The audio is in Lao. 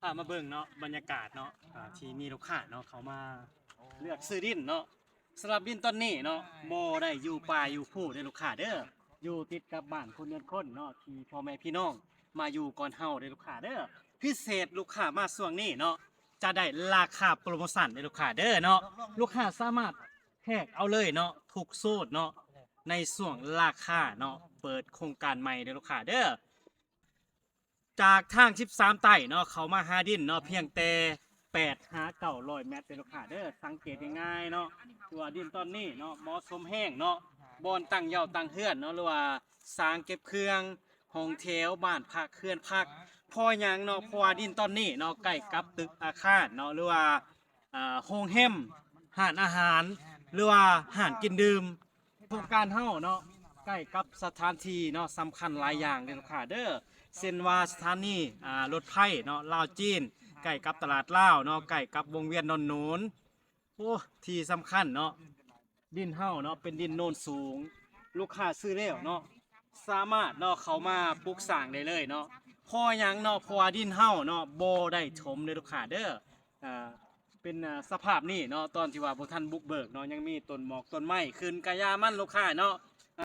ພາມາເບິ່ງເນາະ ບັນຍາກາດເນາະ ອ່າ ທີ່ມີລູກຄ້າເນາະ ເຂົ້າມາເລືອກຊື້ດິນເນາະ. ສຳລັບດິນຕອນນີ້ເນາະ ບໍ່ໄດ້ຢູ່ປ່າຢູ່ພູເດີ້ລູກຄ້າເດີ້ ຢູ່ຕິດກັບບ້ານຄົນເຮືອນຄົນເນາະ ທີ່ພໍ່ແມ່ພີ່ນ້ອງມາຢູ່ກ່ອນເຮົາເດີ້ລູກຄ້າເດີ້. ພິເສດລູກຄ້າມາຊ່ວງນີ້ເນາະ ຈະໄດ້ລາຄາໂປຣໂມຊັນເດີ້ລູກຄ້າເດີ້ເນາະ. ລູກຄ້າສາມາດແທກເອົາເລີຍເນາະ ທຸກໂຊນເນາະ ໃນຊ່ວງລາຄາເນາະ ເປີດໂຄງການໃໝ່ເດີ້ລູກຄ້າເດີ້. ຈາກທາງສິບສາມໃຕ້ເນາະ ເຂົ້າມາຫາດິນເນາະ ພຽງແຕ່ແປດຫາເກົ້າຮ້ອຍແມັດເດີ້ລູກຄ້າເດີ້. ສັງເກດງ່າຍໆເນາະ ຄືວ່າດິນຕອນນີ້ເນາະ ເໝາະສົມແຮງເນາະ ບ່ອນຕັ້ງເຍົາຕັ້ງເຮືອນເນາະ ຫຼືວ່າສາງເກັບເຄື່ອງ ຫ້ອງແຖວ ບ້ານພັກ ເຮືອນພັກ. ເພາະຫຍັງເນາະ ເພາະວ່າດິນຕອນນີ້ເນາະ ໃກ້ກັບຕຶກອາຄານເນາະ ຫຼືວ່າ ອ່າ ໂຮງແຮມ ຮ້ານອາຫານ ຫຼືວ່າຮ້ານກິນດື່ມ. ໂຄງການເຮົາເນາະ ໃກ້ກັບສະຖານທີ່ເນາະ ສຳຄັນຫຼາຍຢ່າງເດີ້ລູກຄ້າເດີ້ ເຊັ່ນວ່າສະຖານີ ອ່າ ລົດໄຟເນາະ ລາວຈີນ ໃກ້ກັບຕະຫຼາດລາວເນາະ ໃກ້ກັບວົງວຽນດອນໂນນ. ໂອ້ ທີ່ສຳຄັນເນາະ ດິນເຮົາເນາະ ເປັນດິນໂນນສູງ ລູກຄ້າຊື້ແລ້ວເນາະ ສາມາດເນາະ ເຂົ້າມາປຸກສ້າງໄດ້ເລີຍເນາະ. ເພາະຫຍັງເນາະ ເພາະວ່າດິນເຮົາເນາະ ບໍ່ໄດ້ຖົມເດີ້ລູກຄ້າເດີ້ ອ່າ ເປັນ ອ່າ ສະພາບນີ້ເນາະ ຕອນທີ່ວ່າບໍ່ທັນບຸກເບີກເນາະ ຍັງມີຕົ້ນໝອກຕົ້ນໄມ້ຂຶ້ນ ກະຢ່າມັນລູກຄ້າເນາະ.